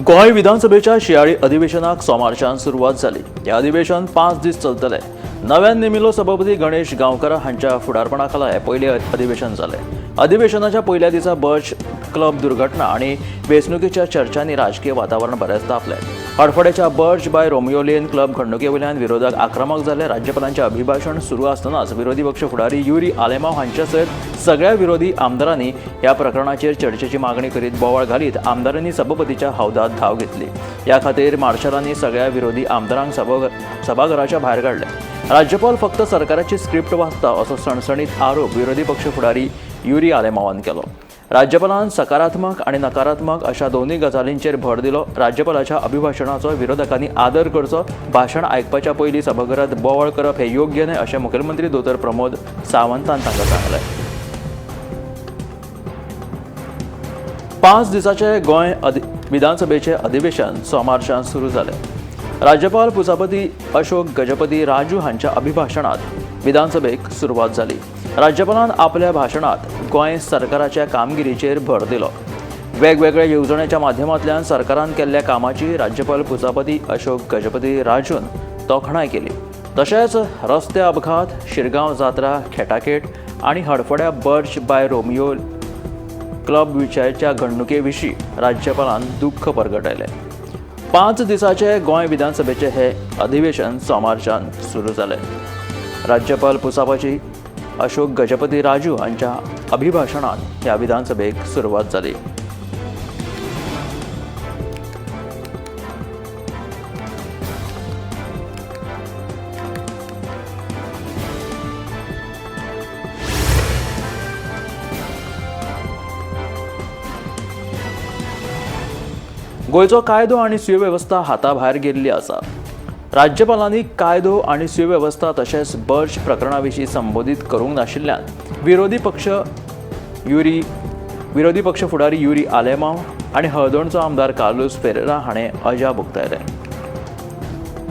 गोंय विधानसभेच्या शियाळी अधिवेशनाक सोमारच्यान सुरवात जाली. हें अधिवेशन 5 दीस चलतलें. नव्यान नेमिल्लो सभापती गणेश गांवकर हांच्या फुडारपणा खाला हें पयलें अधिवेशन जालें. अधिवेशनाच्या पयल्या दिसा बर्च क्लब दुर्घटना आनी वेंचणुकेच्या चर्चांनी राजकीय वातावरण बरेंच तापलें. हडफडेच्या Birch by Romeo Lane club घडणुके वयल्यान विरोधक आक्रमक जाले. राज्यपालांचें अभिभाशण सुरू आसतनाच विरोधी पक्ष फुडारी युरी आलेमाव हांच्या सयत सगळ्या विरोधी आमदारांनी ह्या प्रकरणाचेर चर्चेची मागणी करीत बोवाळ घालीत आमदारांनी सभापतीच्या हौदात धांव घेतली. ह्या खातीर मार्शलांनी सगळ्या विरोधी आमदारांक सभाघराच्या भायर काडले. राज्यपाल फक्त सरकाराची स्क्रिप्ट वाचता असो सणसणीत आरोप विरोधी पक्ष फुडारी युरी आलेमावान केलो. राज्यपालान सकारात्मक आनी नकारात्मक अशा दोनूय गजालींचेर भर दिलो. राज्यपालाच्या अभिभाशणाचो विरोधकांनी आदर करचो. भाशण आयकपाच्या पयलीं सभाघरांत बोवाळ करप हें योग्य न्हय अशें मुखेलमंत्री दोतोर प्रमोद सावंतान तांकां सांगलें. 5 दिसांचे गोंय विधानसभेचें अधिवेशन सोमारच्यान सुरू जालें. राज्यपाल पुसापती अशोक गजपती राजू हांच्या अभिभाशणांत विधानसभेक सुरवात जाली. राज्यपालान आपल्या भाशणांत गोंय सरकाराच्या कामगिरीचेर भर दिलो. वेगवेगळ्या येवजण्याच्या माध्यमांतल्यान सरकारान केल्ल्या कामाची राज्यपाल पुसापती अशोक गजपती राजून तोखणाय केली. तशेंच रस्ते अपघात, शिरगांव जात्रा खेटाखेट आनी हडफड्या बर्च बाय रोमियो क्लब विशयाच्या घडणुके विशीं राज्यपालान दुख्ख परगटायलें. 5 दिसांचे गोंय विधानसभेचें हें अधिवेशन सोमारच्यान सुरू जालें. राज्यपाल पुसापाची अशोक गजपती राजू हांच्या अभिभाशणान ह्या विधानसभेक सुरवात जाली. गोंयचो कायदो आनी सुवेवस्था हाता भायर गेल्ली आसा. राज्यपालांनी कायदो आनी सुवेवस्था तशेंच बर्च प्रकरणा विशीं संबोधीत करूंक नाशिल्ल्यान विरोधी पक्ष फुडारी युरी आलेमाव आनी हळदोणचो आमदार कार्लूस फेरेरा हाणें अजाप उक्तायलें.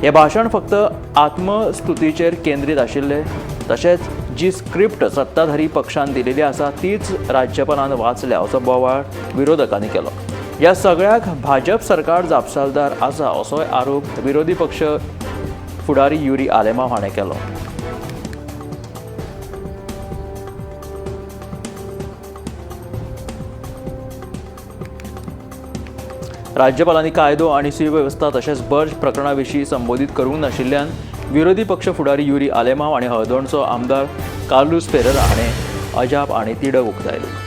हें भाशण फक्त आत्मस्तुतीचेर केंद्रीत आशिल्लें. तशेंच जी स्क्रिप्ट सत्ताधारी पक्षान दिलेली आसा तीच राज्यपालान वाचल्या असो बोवाळ विरोधकांनी केलो. ह्या सगळ्याक भाजप सरकार जापसालदार आसा असोय आरोप विरोधी पक्ष फुडारी युरी आलेमाव हाणें केलो. राज्यपालांनी कायदो आनी सुवेवस्था तशेंच बर्च प्रकरणा विशीं संबोधीत करूंक नाशिल्ल्यान विरोधी पक्ष फुडारी युरी आलेमाव आनी हळदोणचो आमदार कार्लूस फेरेरा हाणें अजाप आनी तिडक उक्तायली.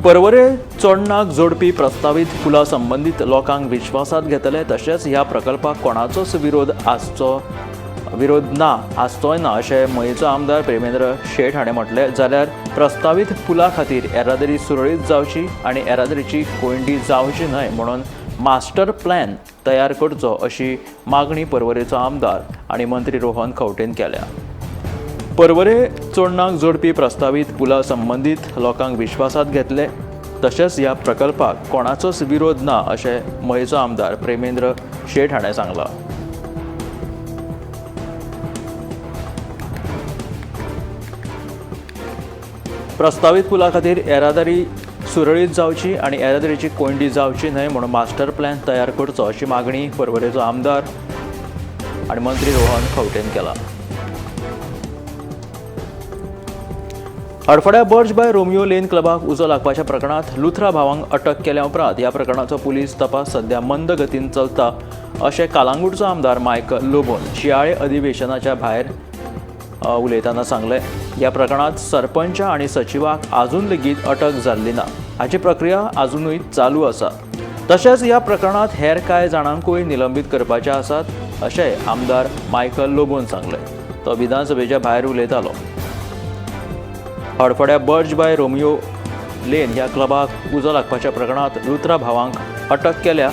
पर्वरे चोडणाक जोडपी प्रस्तावीत पुला संबंदीत लोकांक विश्वासात घेतले. तशेंच ह्या प्रकल्पाक कोणाचोच विरोध ना आसचोय ना अशें मयेचो आमदार प्रेमेंद्र शेट हाणें म्हटलें. जाल्यार प्रस्तावीत पुला खातीर येरादारी सुरळीत जावची आनी येरादारीची कोंयडी जावची न्हय म्हणून मास्टर प्लॅन तयार करचो अशी मागणी पर्वरेचो आमदार आनी मंत्री रोहन खंवटेन केल्या. पर्वरे चोडणाक जोडपी प्रस्तावीत पुला संबंदीत लोकांक विश्वासात घेतले. तशेंच ह्या प्रकल्पाक कोणाचोच विरोध ना अशें मयेचो आमदार प्रेमेंद्र शेट हाणें सांगलां. प्रस्तावीत पुला खातीर येरादारी सुरळीत जावची आनी येरादारीची कोंयडी जावची न्हय म्हणून मास्टर प्लॅन तयार करचो अशी मागणी पर्वरेचो आमदार आनी मंत्री रोहन खंवटेन केला. हडफड्या बर्च बाय रोमियो लेन क्लबाक उजो लागपाच्या प्रकरणांत लुथरा भावांक अटक केल्या उपरांत ह्या प्रकरणाचो पुलीस तपास सध्या मंद गतीन चलता अशें कालांगूटचो आमदार मायकल लोबोन शियाळे अधिवेशनाच्या भायर उलयतना सांगलें. ह्या प्रकरणांत सरपंच आनी सचिवाक आजून लेगीत अटक जाल्ली ना. हाची प्रक्रिया आजुनूय चालू आसा. तशेंच ह्या प्रकरणांत हेर कांय जाणांकूय निलंबीत करपाचे आसात अशेंय आमदार मायकल लोबोन सांगलें. तो विधानसभेच्या भायर उलयतालो. हडफड्या बर्च बाय रोमियो लेन ह्या क्लबाक उजो लागपाच्या प्रकरणांत लुथरा भावांक अटक केल्या.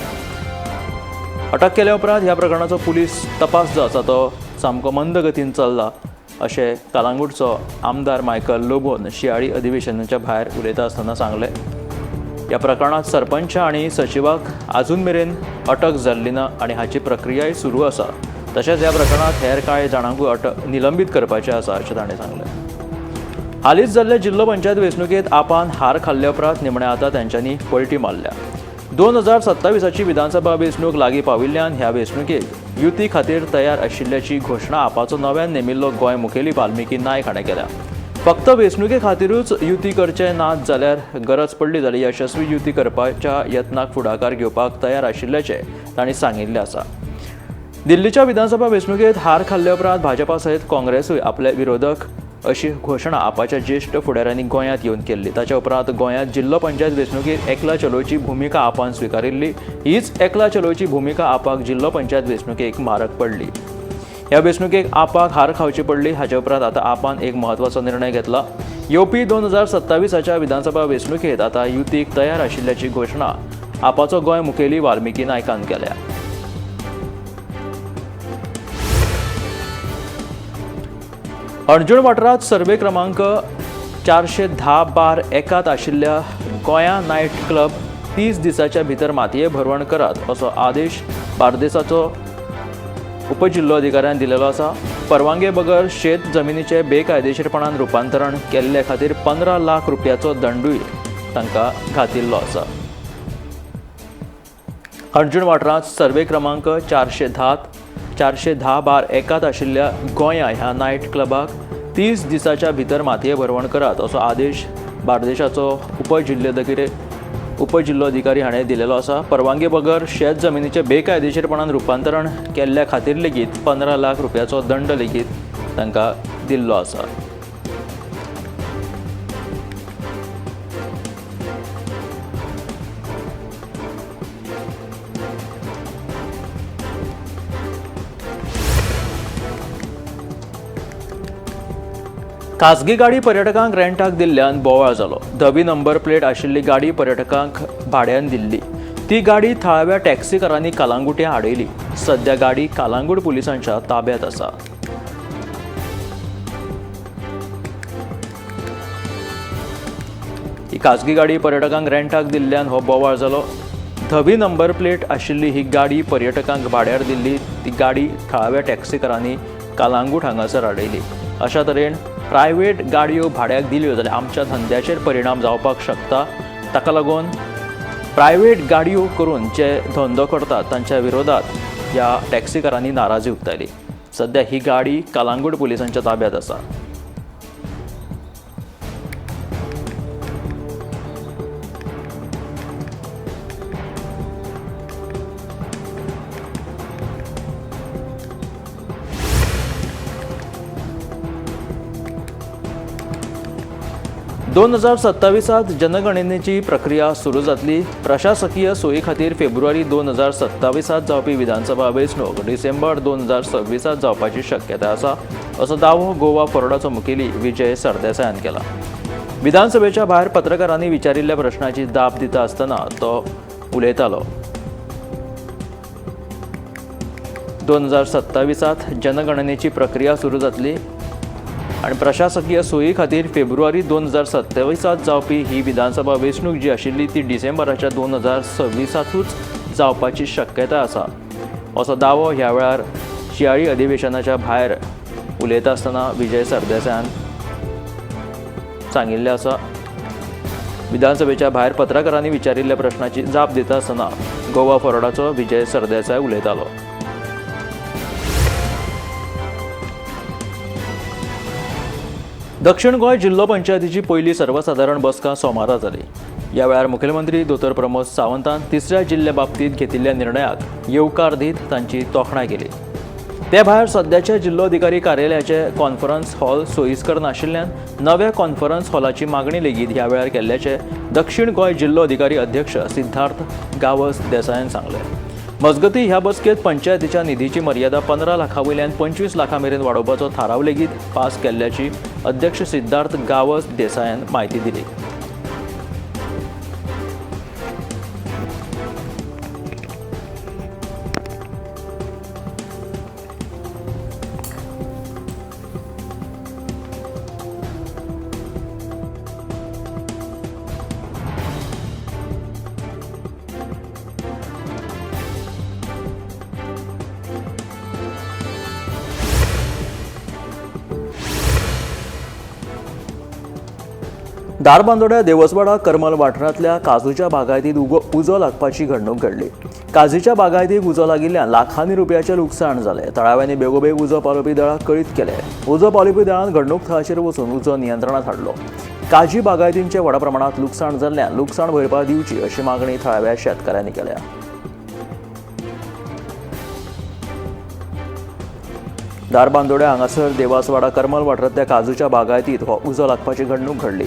अटक केल्या उपरांत ह्या प्रकरणाचो पुलीस तपास जो आसा तो सामको मंद गतीन चल्ला अशें कालांगूटचो आमदार मायकल लोबोन शियाळी अधिवेशनाच्या भायर उलयता आसतना सांगलें. ह्या प्रकरणांत सरपंच आनी सचिवाक आजून मेरेन अटक जाल्ली ना आनी हाची प्रक्रियाय सुरू आसा. तशेंच ह्या प्रकरणांत हेर कांय जाणांकूय अटक निलंबीत करपाचें आसा अशें ताणें सांगलें. हालींच जाल्ले जिल्लो पंचायत वेंचणुकेंत आपान हार खाल्ले उपरांत निमणे आतां तांच्यांनी पलटी मारल्या. 2027ची विधानसभा वेंचणूक लागीं पाविल्ल्यान ह्या वेंचणुकेक युती खातीर तयार आशिल्ल्याची घोशणा आपाचो नव्यान नेमिल्लो गोंय मुखेली वाल्मिकी नायक हाणें केल्या. फक्त वेंचणुके खातीरूच युती करचे नात जाल्यार गरज पडली जाल्यार यशस्वी युती करपाच्या यत्नाक फुडाकार घेवपाक तयार आशिल्ल्याचें तांणी सांगिल्लें आसा. दिल्लीच्या विधानसभा वेंचणुकेंत हार खाल्ले उपरांत भाजपा सयत काँग्रेसूय आपले विरोधक अशी घोशणा आपाच्या ज्येश्ठ फुडाऱ्यांनी गोंयांत येवन केल्ली. ताच्या उपरांत गोंयांत जिल्लो पंचायत वेंचणुकेंत एकला चलोची भुमिका आपान स्विकारिल्ली. हीच एकला चलोची भुमिका आपाक जिल्लो पंचायत वेंचणुकेक म्हारग पडली. ह्या वेंचणुकेक आपाक हार खावची पडली. हाचे उपरांत आतां आपान एक म्हत्वाचो निर्णय घेतला. येवपी 2027च्या विधानसभा वेंचणुकेंत आतां युतीक तयार आशिल्ल्याची घोशणा आपाचो गोंय मुखेली वाल्मिकी नायकान केल्या. हणजूण वाठारांत सर्वे क्रमांक 410/1 आशिल्ल्या गोंया नायट क्लब 30 दिसाच्या भितर मातये भरवण करात असो आदेश बार्देसाचो उपजिल्लोधिकाऱ्यान दिलेलो आसा. परवानगे बगर शेत जमिनीचे बेकायदेशीरपणान रुपांतरण केल्ले खातीर 15 लाख रुपयाचो दंडूय तांकां घातिल्लो आसा. हणजूण वाठारांत सर्वे क्रमांक 410/1 आशिल्ल्या गोंया ह्या नायट क्लबाक 30 दिसाच्या भितर मातये भरवण करात असो आदेश बार्देशाचो उपजिल्लोधिकारी हाणें दिलेलो आसा. परवानगे बगर शेत जमिनीचें बेकायदेशीरपणान रुपांतरण केल्ल्या खातीर लेगीत 15 लाख रुपयाचो दंड लेगीत तांकां दिल्लो आसा. खाजगी गाडी पर्यटकांक रेंटाक दिल्ल्यान बोवाळ जालो. धवी नंबर प्लेट आशिल्ली गाडी पर्यटकांक भाड्यान दिल्ली. ती गाडी थळाव्या टॅक्सीकारांनी कालांगुट्यां आडयली. सध्या गाडी कालांगूट पुलिसांच्या ताब्यात आसा. ही खाजगी गाडी पर्यटकांक रेंटाक दिल्ल्यान हो बोवाळ जालो. धवी नंबर प्लेट आशिल्ली ही गाडी पर्यटकांक भाड्यार दिल्ली. ती गाडी थळाव्या टॅक्सीकारांनी कालांगूट हांगासर आडयली. अशा तरेन प्रायव्हेट गाडयो भाड्याक दिल्यो जाल्यार आमच्या धंद्याचेर परिणाम जावपाक शकता. ताका लागून प्रायव्हेट गाडयो करून जे धंदो करतात तांच्या विरोधात ह्या टॅक्सीकारांनी नाराजी उक्तायली. सध्या ही गाडी कालांगूट पुलिसांच्या ताब्यात आसा. 2027 जनगणनेची प्रक्रिया सुरू जातली. प्रशासकीय सोयी खातीर फेब्रुवारी 2027 जावपी विधानसभा वेंचणूक डिसेंबर 2026 जावपाची शक्यताय आसा असो दावो गोवा फॉरवर्डाचो मुखेली विजय सरदेसायान केला. विधानसभेच्या भायर पत्रकारांनी विचारिल्ल्या प्रश्नाची जाप दिता आसतना तो उलयतालो. 2027 जनगणनेची प्रक्रिया सुरू जातली आनी प्रशासकीय सोयी खातीर फेब्रुवारी 2027 जावपी ही विधानसभा वेंचणूक जी आशिल्ली ती डिसेंबराच्या 2026 जावपाची शक्यताय आसा असो दावो ह्या वेळार शियाळी अधिवेशनाच्या भायर उलयता आसतना विजय सरदेसायान सांगिल्लें आसा. विधानसभेच्या भायर पत्रकारांनी विचारिल्ल्या प्रश्नाची जाप दिता आसतना गोवा फॉरवर्डाचो विजय सरदेसाय उलयतालो. दक्षिण गोंय जिल्लो पंचायतीची पयली सर्वसादारण बसका सोमारा जाली. ह्या वेळार मुखेलमंत्री दोतोर प्रमोद सावंतान तिसऱ्या जिल्ल्या बाबतींत घेतिल्ल्या निर्णयाक येवकार दीत तांची तोखणाय केली. ते भायर सद्याच्या जिल्लोधिकारी कार्यालयाचे कॉन्फरन्स हॉल सोयीस्कर नाशिल्ल्यान नव्या कॉन्फरन्स हॉलाची मागणी लेगीत ह्या वेळार केल्ल्याचे दक्षिण गोंय जिल्लोधिकारी अध्यक्ष सिद्धार्थ गावस देसायान सांगलें. मजगती ह्या बसकेत पंचायतीच्या निधीची मर्यादा 15 लाखां वयल्यान 25 लाखां मेरेन वाडोवपाचो थाराव लेगीत पास केल्ल्याची अध्यक्ष सिद्धार्थ गावस देसायान म्हायती दिली. धारबांदोड्या देवसवाडा करमल वाठारांतल्या काजूच्या बागायतीत उजो लागपाची घडणूक घडली. काजूच्या बागायतीक उजो लागिल्ल्यान लाखांनी रुपयाचें लुकसाण जालें. थळाव्यांनी बेगोबेग उजो पालोवपी दळाक कळीत केलें. उजो पालोवपी दळान घडणूक थळाचेर वचून उजो नियंत्रणांत हाडलो. काजी बागायतींचें व्हडा प्रमाणांत लुकसाण जाल्ल्यान लुकसाण भरपाय दिवची अशी मागणी थळाव्या शेतकारांनी केल्या. धारबांदोड्या हांगासर देवासवाडा करमल वाठारांतल्या काजूच्या बागायतीत हो उजो लागपाची घडणूक घडली.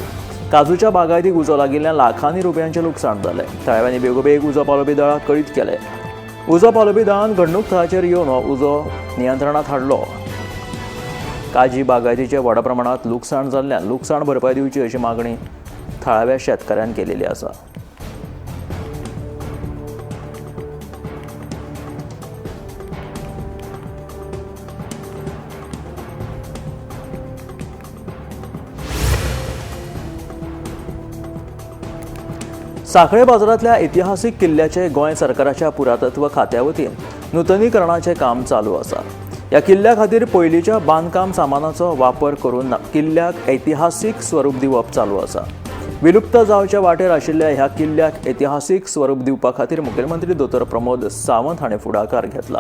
काजूच्या बागायतीक उजो लागिल्ल्यान लाखांनी रुपयांचें लुकसाण जालें. थळाव्यांनी बेगोबेग उजो पालोवपी दळाक कळीत केलें. उजो पालोवपी दळान घडणूक थळाचेर येवन हो उजो नियंत्रणांत हाडलो. काजी बागायतीचें व्हडा प्रमाणांत लुकसाण जाल्ल्यान लुकसाण भरपाय दिवची अशी मागणी थळाव्या शेतकाऱ्यान केलेली आसा. सांखळे बाजारांतल्या ऐतिहासीक किल्ल्याचे गोंय सरकाराच्या पुरातत्व खात्या वतीन नुतनीकरणाचें काम चालू आसा. ह्या किल्ल्या खातीर पयलींच्या बांदकाम सामानाचो वापर करून किल्ल्याक ऐतिहासीक स्वरूप दिवप चालू आसा. विलुप्त जावच्या वाटेर आशिल्ल्या ह्या किल्ल्याक ऐतिहासीक स्वरूप दिवपा खातीर मुखेलमंत्री दोतोर प्रमोद सावंत हाणें फुडाकार घेतला.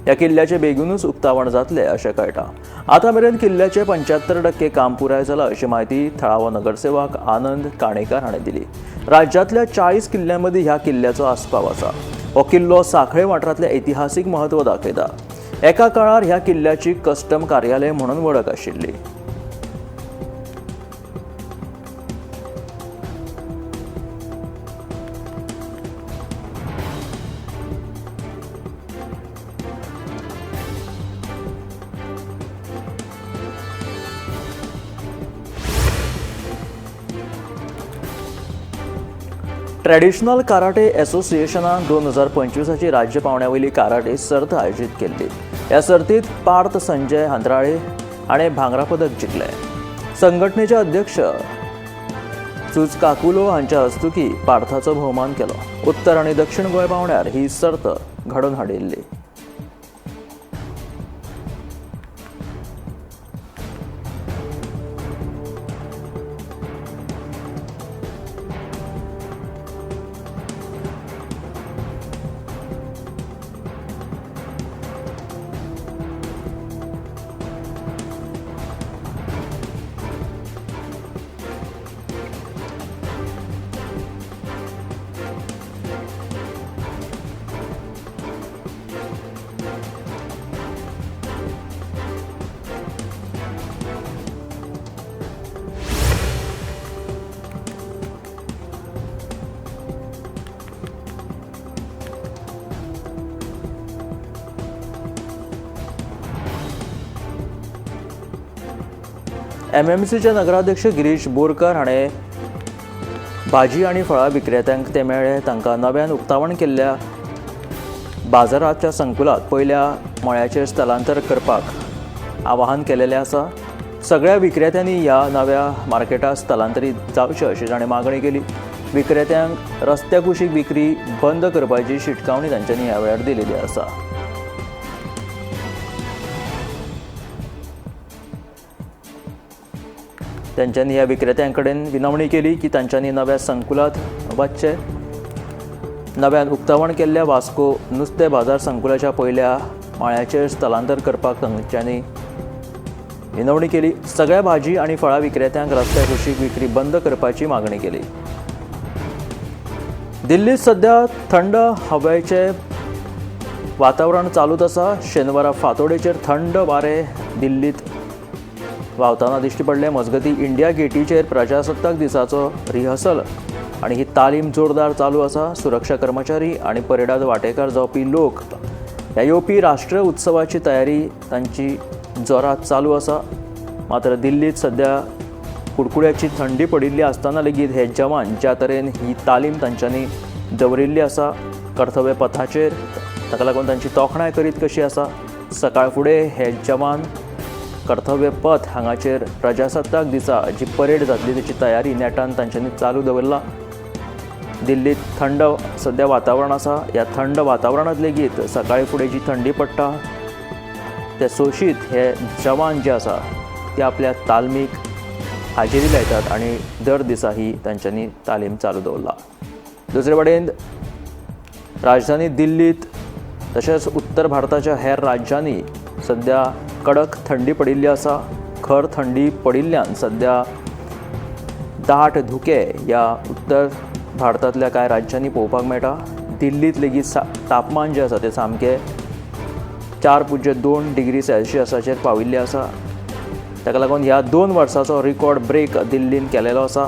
ह्या किल्ल्याचें बेगीनूच उक्तावण जातलें अशें कळटा. आतां मेरेन किल्ल्याचें 75% काम पुराय जालां अशी म्हायती थळावो नगरसेवक आनंद काणेकार हाणें दिली. राज्यांतल्या 40 किल्ल्यां मदीं ह्या किल्ल्याचो आस्पाव आसा. हो किल्लो सांखळे वाठारांतलें ऐतिहासीक म्हत्व दाखयता. एका काळार ह्या किल्ल्याची कस्टम कार्यालय म्हणून वळख आशिल्ली. ट्रॅडिशनल कराटे असोसिएशनान 2025 राज्य पावंड्या वयली कराटे सर्त आयोजीत केल्ली. ह्या सर्तीत पार्थ संजय हंद्राळे हाणें भांगरा पदक जिखलें. संघटनेचे अध्यक्ष चुजकाकुलो हांच्या हस्तुकी पार्थाचो भोवमान केलो. उत्तर आनी दक्षिण गोंय पावंड्यार ही सर्त घडोवन हाडिल्ली. एमएमसीचे नगराध्यक्ष गिरीश बोरकर हाणें भाजी आनी फळां विक्रेत्यांक ते मेळ्ळे. तांकां नव्यान उक्तावण केल्ल्या बाजाराच्या संकुलांत पयल्या मळ्याचेर स्थलांतर करपाक आवाहन केलेलें आसा. सगळ्या विक्रेत्यांनी ह्या नव्या मार्केटात स्थलांतरीत जावचें अशी ताणें मागणी केली. विक्रेत्यांक रस्त्या कुशीक विक्री बंद करपाची शिटकावणी तांच्यांनी ह्या वेळार दिलेली आसा. तांच्यांनी ह्या विक्रेत्यांकडेन विनवणी केली की तांच्यांनी नव्या संकुलांत वचचें. नव्यान उक्तावण केल्ल्या वास्को नुस्तें बाजार संकुलाच्या पयल्या माळ्याचेर स्थलांतर करपाक तांच्यांनी विनवणी केली. सगळ्या भाजी आनी फळां विक्रेत्यांक रस्त्या कुशीक विक्री बंद करपाची मागणी केली. दिल्लीत सध्या थंड हवेचें वातावरण चालूच आसा. शेनवारा फांतोडेचेर थंड वारें दिल्लीत व्हांवतना दिश्टी पडले. मजगती इंडिया गेटीचेर प्रजासत्ताक दिसाचो रिहर्सल आनी ही तालीम जोरदार चालू आसा. सुरक्षा कर्मचारी आनी परेडात वांटेकार जावपी लोक ह्या येवपी राष्ट्रीय उत्सवाची तयारी तांची जोरात चालू आसा. मात्र दिल्लीत सध्या कुडकुड्याची थंडी पडिल्ली आसतना लेगीत हे जवान ज्या तरेन ही तालीम तांच्यांनी दवरिल्ली आसा कर्तव्य पथाचेर, ताका लागून तांची तोखणाय करीत कशी आसा. सकाळ फुडें हे जवान कर्तव्य पथ हांगाचेर प्रजासत्ताक दिसा जी परेड जातली ताची तयारी नेटान तांच्यांनी चालू दवरला. दिल्लीत थंड सध्या वातावरण आसा. ह्या थंड वातावरणांत लेगीत सकाळी फुडें जी थंडी पडटा ते सोशीत हे जवान जे आसा ते आपल्या तालमीक हाजेरी लायतात आनी दर दिसा ही तांच्यांनी तालीम चालू दवरला. दुसरे वटेन राजधानी दिल्लीत तशेंच उत्तर भारताच्या हेर राज्यांनी सध्या कडक थंडी पडिल्ली आसा. खर थंडी पडिल्ल्यान सध्या दाट धुके ह्या उत्तर भारतांतल्या कांय राज्यांनी पळोवपाक मेळटा. दिल्लींत लेगीत तापमान जें आसा तें सामकें 4.2 डिग्री सेल्सियसाचेर पाविल्लें आसा. ताका लागून ह्या 2 वर्साचो रिकॉर्ड ब्रेक दिल्लीन केलेलो आसा.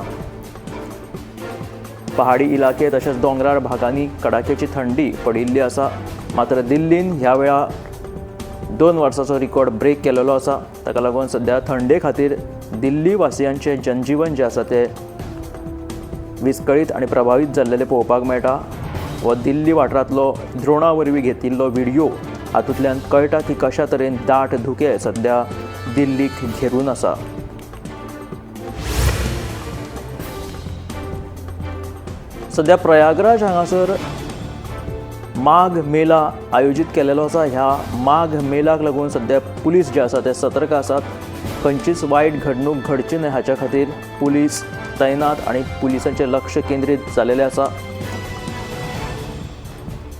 पहाडी इलाके तशेंच दोंगरार भागांनी कडाक्याची थंडी पडिल्ली आसा. मात्र दिल्लीन ह्या वेळा 2 वर्साचो रिकॉर्ड ब्रेक केलेलो आसा. ताका लागून सध्या थंडे खातीर दिल्ली वासियांचें जनजीवन जें आसा तें विस्कळीत आनी प्रभावीत जाल्लेलें पळोवपाक मेळटा. हो दिल्ली वाठारांतलो द्रोणा वरवीं घेतिल्लो व्हिडियो हातूंतल्यान कळटा की कशा तरेन दाट धुके सध्या दिल्लीक घेरून आसा. सध्या प्रयागराज हांगासर माघ मेला आयोजीत केलेलो आसा. ह्या माघ मेलाक लागून सध्या पुलीस जे आसा ते सतर्क आसात. खंयचीच वायट घडणूक घडची न्हय हाच्या खातीर पुलीस तैनात आनी पुलिसांचें लक्ष केंद्रीत जालेलें आसा.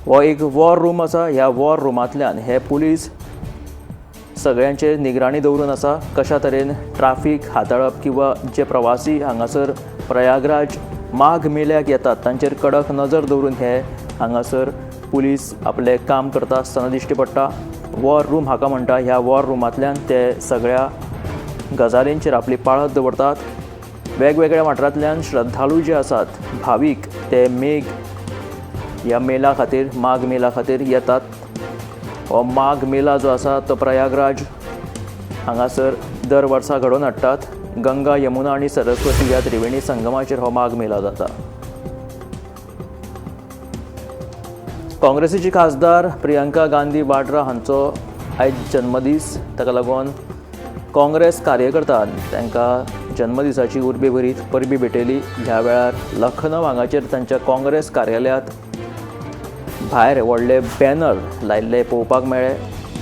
हो एक वॉर रूम आसा. ह्या वॉर रुमांतल्यान हे पुलीस सगळ्यांचेर निगराणी दवरून आसा. कशा तरेन ट्राफीक हाताळप किंवा जे प्रवासी हांगासर प्रयागराज माघ मेल्याक येतात तांचेर कडक नजर दवरून हे हांगासर पुलीस आपलें काम करता आसतना दिश्टी पडटा. वॉर रूम हाका म्हणटा. ह्या वॉर रुमांतल्यान ते सगळ्या गजालींचेर आपली पाळत दवरतात. वेगवेगळ्या वाठारांतल्यान श्रद्धाळू जे आसात भावीक ते मेघ ह्या मेला खातीर माघ मेला खातीर येतात. हो माघ मेला जो आसा तो प्रयागराज हांगासर दर वर्सा घडोवन हाडटात. गंगा, यमुना आनी सरस्वती ह्या त्रिवेणी संगमाचेर हो माघ मेला जाता. काँग्रेसीची खासदार प्रियंका गांधी वाड्रा हांचो आयज जन्मदीस. ताका लागून काँग्रेस कार्यकर्त्यान तांकां जन्मदिसाची उर्बे भरीत परबी भेटयली. ह्या वेळार लखनौ हांगाचेर तांच्या काँग्रेस कार्यालयांत भायर व्हडले बॅनर लायिल्ले पळोवपाक मेळ्ळे.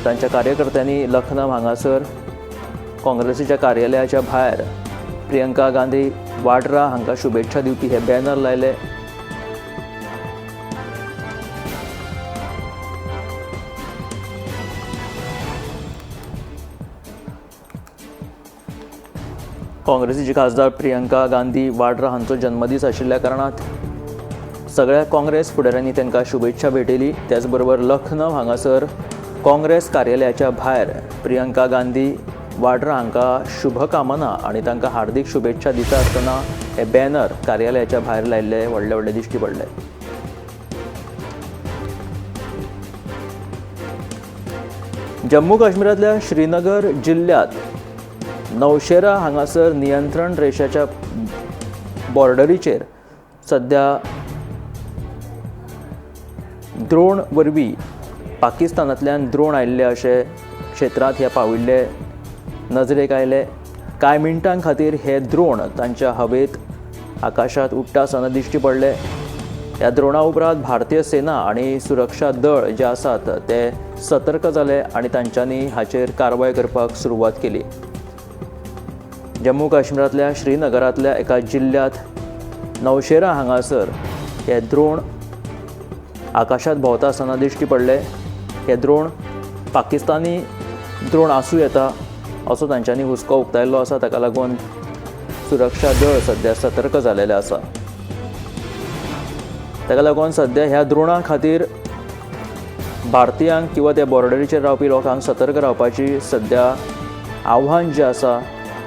तांच्या कार्यकर्त्यांनी लखनौ हांगासर काँग्रेसीच्या कार्यालयाच्या भायर प्रियंका गांधी वाड्रा हांकां शुभेच्छा दिवपी हे बॅनर लायले. काँग्रेसीचे खासदार प्रियंका गांधी वाड्रा हांचो जन्मदीस आशिल्ल्या कारणान सगळ्या काँग्रेस फुडाऱ्यांनी तांकां शुभेच्छा भेटयली. त्याचबरोबर लखनौ हांगासर काँग्रेस कार्यालयाच्या भायर प्रियंका गांधी वाड्रा हांकां शुभकामना आनी तांकां हार्दिक शुभेच्छा दिता आसतना हे बॅनर कार्यालयाच्या भायर लायिल्ले व्हडले व्हडले दिश्टी पडले. जम्मू काश्मीरांतल्या श्रीनगर जिल्ल्यांत नौशेरा हांगासर नियंत्रण रेशाच्या बॉर्डरीचेर सध्या द्रोण वरवीं पाकिस्तानांतल्यान द्रोण आयिल्ले अशे क्षेत्रांत हे पाविल्ले नजरेक आयले. कांय मिनटां खातीर हे द्रोण तांच्या हवेत आकाशांत उडटा आसतना दिश्टी पडले. ह्या द्रोणा उपरांत भारतीय सेना आनी सुरक्षा दळ जे आसात ते सतर्क जाले आनी तांच्यांनी हाचेर कारवाय करपाक सुरवात केली. जम्मू काश्मीरांतल्या श्रीनगरांतल्या एका जिल्ल्यांत नौशेरा हांगासर हे द्रोण आकाशांत भोंवता आसतना दिश्टी पडले. हे द्रोण पाकिस्तानी द्रोण आसूं येता असो तांच्यांनी हुस्को उक्तायल्लो आसा. ताका लागून सुरक्षा दळ सध्या सतर्क जालेले आसा. ताका लागून सध्या ह्या द्रोणा खातीर भारतीयांक किंवा त्या बॉर्डरीचेर रावपी लोकांक सतर्क रावपाची सध्या आव्हान जें आसा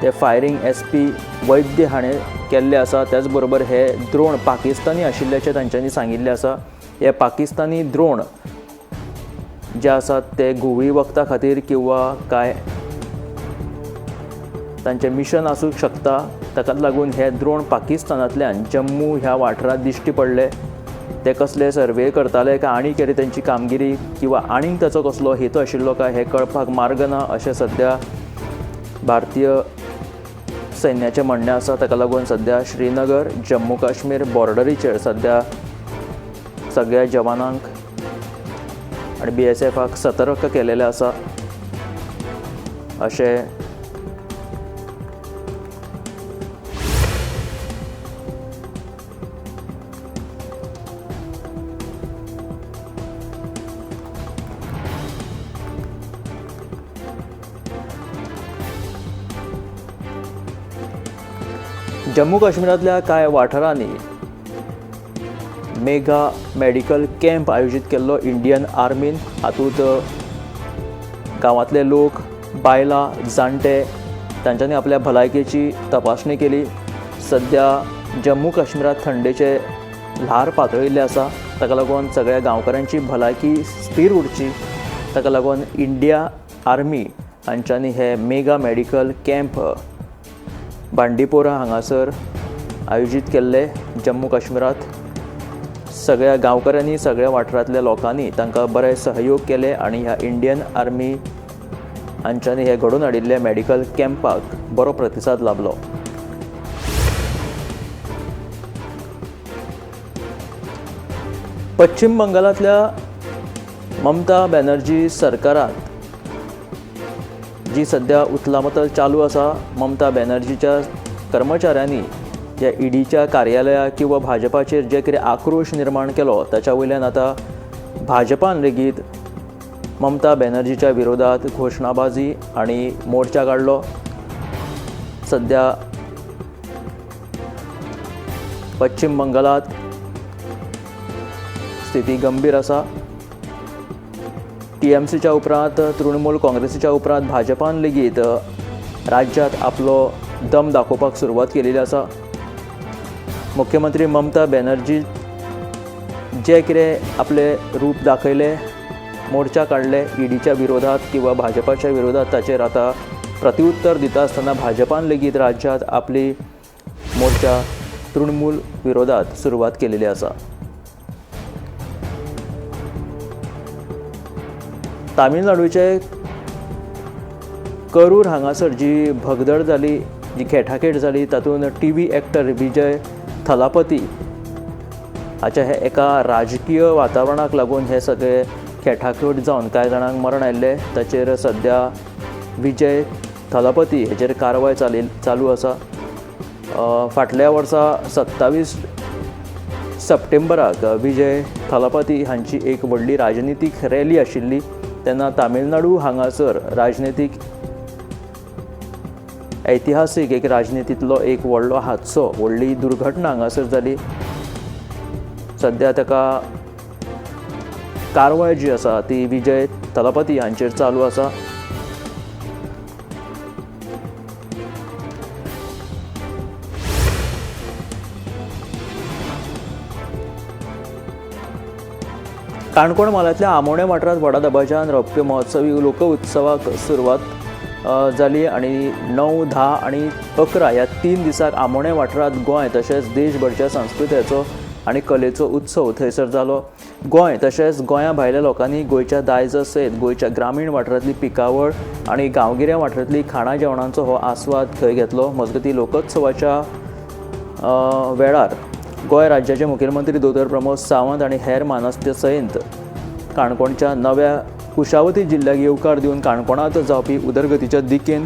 ते फायरींग SP वैद्य हाणें केल्लें आसा. त्याचबरोबर हे द्रोण पाकिस्तानी आशिल्ल्याचें तांच्यांनी सांगिल्लें आसा. हे पाकिस्तानी द्रोण जे आसात ते घुंवळी वखदां खातीर किंवा कांय तांचें मिशन आसूंक शकता. ताकाच लागून हे द्रोण पाकिस्तानांतल्यान जम्मू ह्या वाठारांत दिश्टी पडले. ते कसले सर्वे करताले काय आनी कितें तांची कामगिरी किंवा आनीक ताचो कसलो हेतू आशिल्लो काय हें कळपाक मार्ग ना अशें सध्या भारतीय सैन्याचें म्हणणें आसा. ताका लागून सध्या श्रीनगर जम्मू काश्मीर बॉर्डरीचेर सध्या सगळ्या जवानांक आनी BSFाक सतर्क केलेलें आसा अशें जम्मू काश्मीरांतल्या कांय वाठारांनी मेगा मेडिकल कॅम्प आयोजीत केल्लो इंडियन आर्मीन. हातूंत गांवांतले लोक, बायलां, जाणटे तांच्यांनी आपल्या भलायकेची तपासणी केली. सद्या जम्मू काश्मीरांत थंडेचे ल्हार पातळिल्लें आसा, ताका लागून सगळ्या गांवकारांची भलायकी स्थिर उरची ताका लागून इंडिया आर्मी हांच्यांनी हे मेगा मेडिकल कॅम्प बांडीपोरा हांगासर आयोजीत केल्ले. जम्मू काश्मीरांत सगळ्या गांवकऱ्यांनी, सगळ्या वाठारांतल्या लोकांनी तांकां बरे सहयोग केले आनी ह्या इंडियन आर्मी हांच्यांनी हे घडोवन हाडिल्ले मेडिकल कॅम्पाक बरो प्रतिसाद लाभलो. पश्चिम बंगालांतल्या ममता बॅनर्जी सरकारांत जी सद्या उथलामथल चालू आसा, ममता बॅनर्जीच्या कर्मचाऱ्यांनी ज्या ईडीच्या कार्यालया किंवा भाजपाचेर जे कितें आक्रोश निर्माण केलो ताच्या वयल्यान आतां भाजपान लेगीत ममता बॅनर्जीच्या विरोधात घोशणाबाजी आनी मोर्चा काडलो. सद्या पश्चिम बंगालांत स्थिती गंभीर आसा. टीएमसीच्या उपरांत, तृणमूल काँग्रेसीच्या उपरांत भाजपान लेगीत राज्यांत आपलो दम दाखोवपाक सुरवात केलेली आसा. मुख्यमंत्री ममता बॅनर्जी जे कितें आपले रूप दाखयले, मोर्चा काडले ईडीच्या विरोधात किंवा भाजपाच्या विरोधात, ताचेर आतां प्रतिउत्तर दिता आसतना भाजपान लेगीत राज्यांत आपली मोर्चा तृणमूल विरोधात सुरवात केलेली आसा. तामिळनाडूचे करूर हांगासर जी भगदड जाली, जी खेटाखेट जाली, तातूंत टीव्ही एक्टर विजय थलापती हाच्या हे एका राजकीय वातावरणाक लागून हे सगळे खेटाखेट जावन कांय जाणांक मरण आयिल्लें. ताचेर सद्या विजय थलापती हेचेर कारवाय चालू आसा. फाटल्या वर्सा 27 सप्टेंबराक विजय थलापती हांची एक व्हडली राजनितीक रॅली आशिल्ली, तेन्ना तामिळनाडू हांगासर राजनितीक ऐतिहासीक एक राजनितींतलो एक व्हडलो हादसो, व्हडली दुर्घटना हांगासर जाली. सद्या ताका कारवाय जी आसा ती विजय थलापती हांचेर चालू आसा. काणकोण म्हालांतल्या आमोणें वाठारांत व्हडा दबाज्यान रौप्य महोत्सवी लोकोत्सवाक सुरवात जाली आनी 9, 10 आनी 11 ह्या 3 दिसांक आमोणें वाठारांत गोंय तशेंच देशभरच्या संस्कृतायेचो आनी कलेचो उत्सव थंयसर जालो. गोंय तशेंच गोंया भायल्या लोकांनी गोंयच्या दायजा सयत गोंयच्या ग्रामीण वाठारांतली पिकावळ आनी गांवगिऱ्या वाठारांतली खाणां जेवणांचो हो आस्वाद थंय घेतलो. मजगतीं लोकोत्सवाच्या वेळार गोंय राज्याचे मुखेलमंत्री दोतोर प्रमोद सावंत आनी हेर मानस्ते सयत काणकोणच्या नव्या कुशावती जिल्ल्याक येवकार दिवन काणकोणांत जावपी उदरगतीच्या दिकेन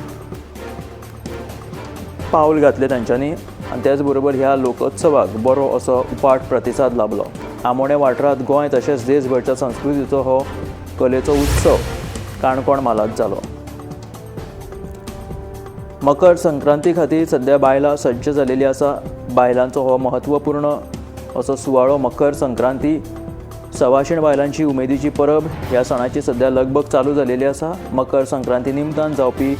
पावल घातलें तांच्यांनी आनी त्याच बरोबर ह्या लोकोत्सवाक बरो असो उपाट प्रतिसाद लाभलो. आमोणें वाठारांत गोंय तशेंच देशभरच्या संस्कृतीचो हो कलेचो उत्सव काणकोण म्हालांत जालो. मकर संक्रांती खातीर सद्या बायलां सज्ज जालेली आसा. बायलांचो हो महत्वपूर्ण असो सुवाळो मकर संक्रांती, सवाशीण बायलांची उमेदीची परब. ह्या सणाची सद्या लगबग चालू जालेली आसा. मकर संक्रांती निमतान जावपी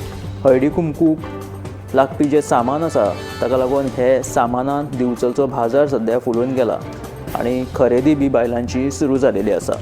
हळदी कुमकूक लागपी जें सामान आसा ताका लागून हे सामानान दिवचलचो बाजार सद्या फुलून गेला आनी खरेदी बी बायलांची सुरू जालेली आसा.